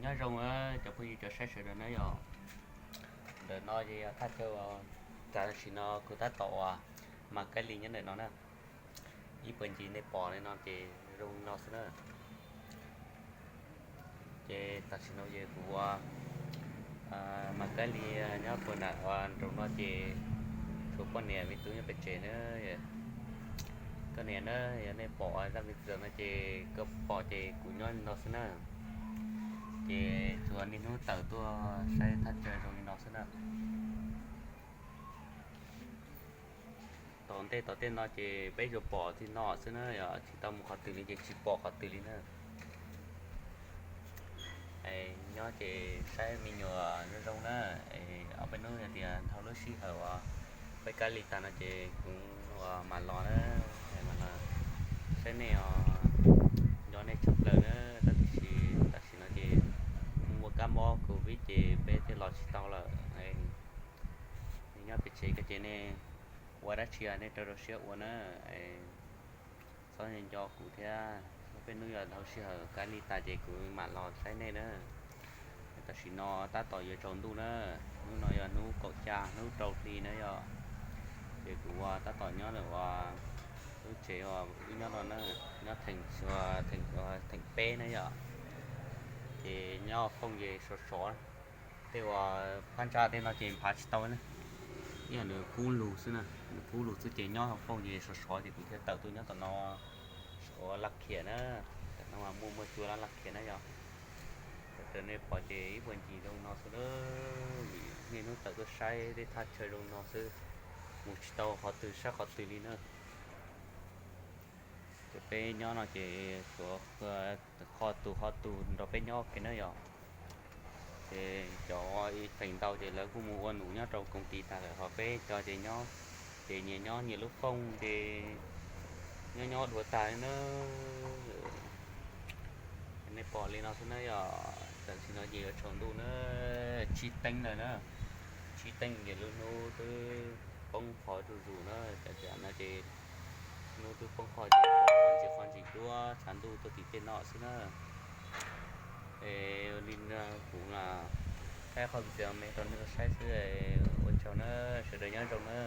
Nyob zoo cov phooj ywg cov saib sawv daws na yom. Ntawm no ces yog thaj chaw, tam sim no kuv tab tom uas mas kab li nyob ntawm no na. Ib puag ncig nej pom li no ces zoo li no xwb na. Ces tam sim no ces kuv ua mas kab li nyob puag nram ua nroog no ces tshuav poj niam me tub nyob pem tsev na. Koj niam na, yog nej pom zaj video no ces koj pom ces kuv nyob li no xwb na. Ces tsuas niaj hnub tawm tuaj saib thaj chaw zoo li no xwb na. Tom ntej tom tej no ces peb yuav pom txij no xwb na, yog tsis tau mus qhov twg li ces tsis pom qhov twg li na. Nyob ces saib me nyuam zoo zoo na. Ob peb hnub yog tias dhau lub sij hawm uas peb kab li tag no ces kuv mam los na, mam los saib nej os, nco nej tshaj plaws na. Tab tiam sis tam sim no ces mus ua kab mob covid ces peb thiaj los tsis tau lawm. Nej nyob pem tsev ko ces nej ua dab tsi nej rau rau siab ua na. Txhob nco kuv thiab, ob peb hnub yog dhau sij hawm kab li tas ces kuv mam los saib nej na. Tam sim no tab tom yuav tsaus ntuj na, hnub no yog hnub kaum xya hnub rau hli na yom. Ces kuv ua tab tom nyob ntawm ua lub tsev uas wb nyob no na, nyob theem, theem peb na yom. Ces nyob fooj ces sov sov, tej uas phab ntsa tej no ces nphav tsis tau na, ib yam nws kub lug xwb na, nws kub lug xwb ces nyob fooj ces sov sov ces kuv thiaj tawm tuaj nyob tom no ua laj khiam na. Tam no mas muaj muaj cua laj laj khiam na yom. Raws nej pom ces ib puag ncig zoo no xwb na, vim niaj hnub tawm tuaj saib tej thaj chaw zoo no xwb, mus tsis tau qhov twg sab qhov twg li na. Ces peb nyob no ces tshuav qhov tus qhov tus nrog peb nyob kiag na yom. Ces cov ib feem ntau ces lawv kuj mus ua num nyob rau koom tis tag lawm, ho peb cov ces nyob, ces nyias nyob nyias lub fooj ces nyob nyob dua tag li na. Nej pom li no xwb na yom, tam sim no ces yuav tsaus ntuj na, tsib teev lawm na, tsib teev ces lub hnub twb poob qho zuj zus na, tam sim no ces hnub twb poob qho ces qhov ntsis qhov ntsis duab tshav ntuj tuaj tim tej no xwb na. Es li no kuv los thaij qhov video me rau nej saib xwb, ua tsaug na, sawv daws nyob zoo na.